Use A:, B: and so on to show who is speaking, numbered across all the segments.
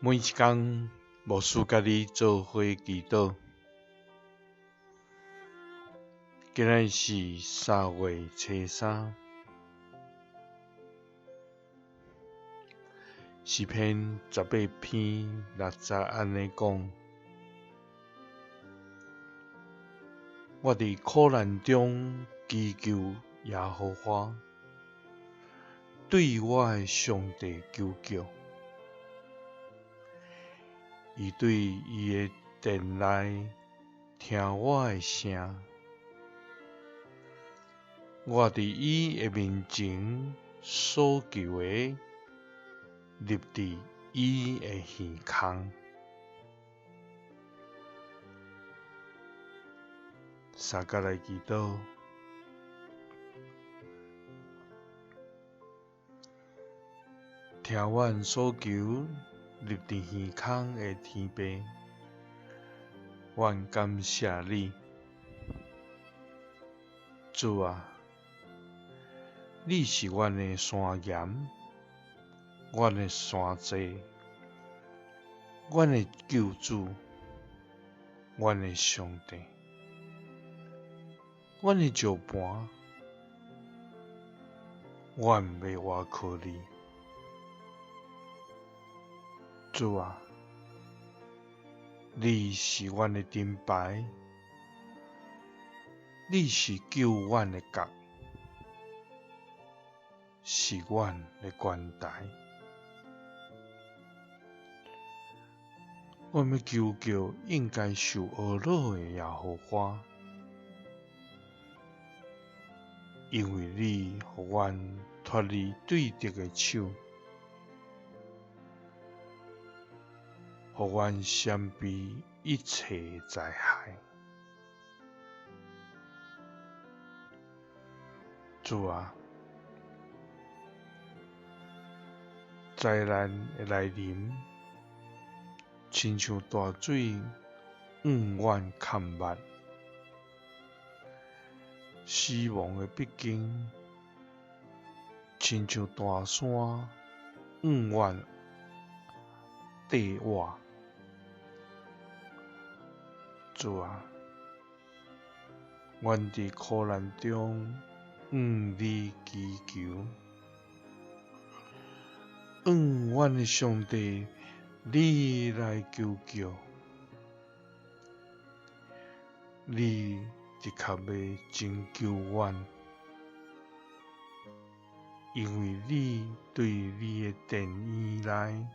A: 每一工，牧師佮你做伙祈禱。今仔日是3月初3，詩篇18篇6節按呢講：我佇苦難中祈求耶和華，對我的上帝求叫。伊對伊的殿內聽我的聲，我佇伊的面前所求的，入佇伊的耳空。三佮來祈禱，聽阮所求，入佇耳空的天父，阮感謝你，主啊，你是阮的山岩，阮的山寨，阮的救主，阮的上帝，阮的石磐，阮欲倚靠你。主啊，你是阮的盾牌，你是救阮的角，是阮的懸台。阮欲求告應該受呵咾的耶和華，因為你予阮脫離對敵的手。予阮閃避一切災害。主啊，災難的來臨，親像大水向阮崁目；死亡的逼近，親像大山向阮綴倚。主啊，阮佇苦難中向你祈求，向阮的上帝，你來求叫，你的確欲拯救阮，因為你對你的殿院內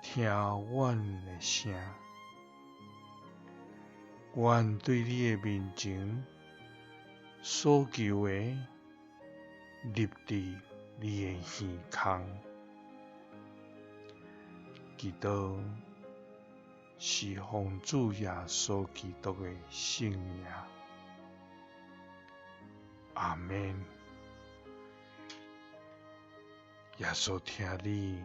A: 聽阮的聲。阮對你的面前所求的，入佇你的耳空。祈禱是奉主耶穌基督的聖名。阿們。耶穌疼你，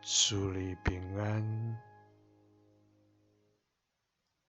A: 賜你平安。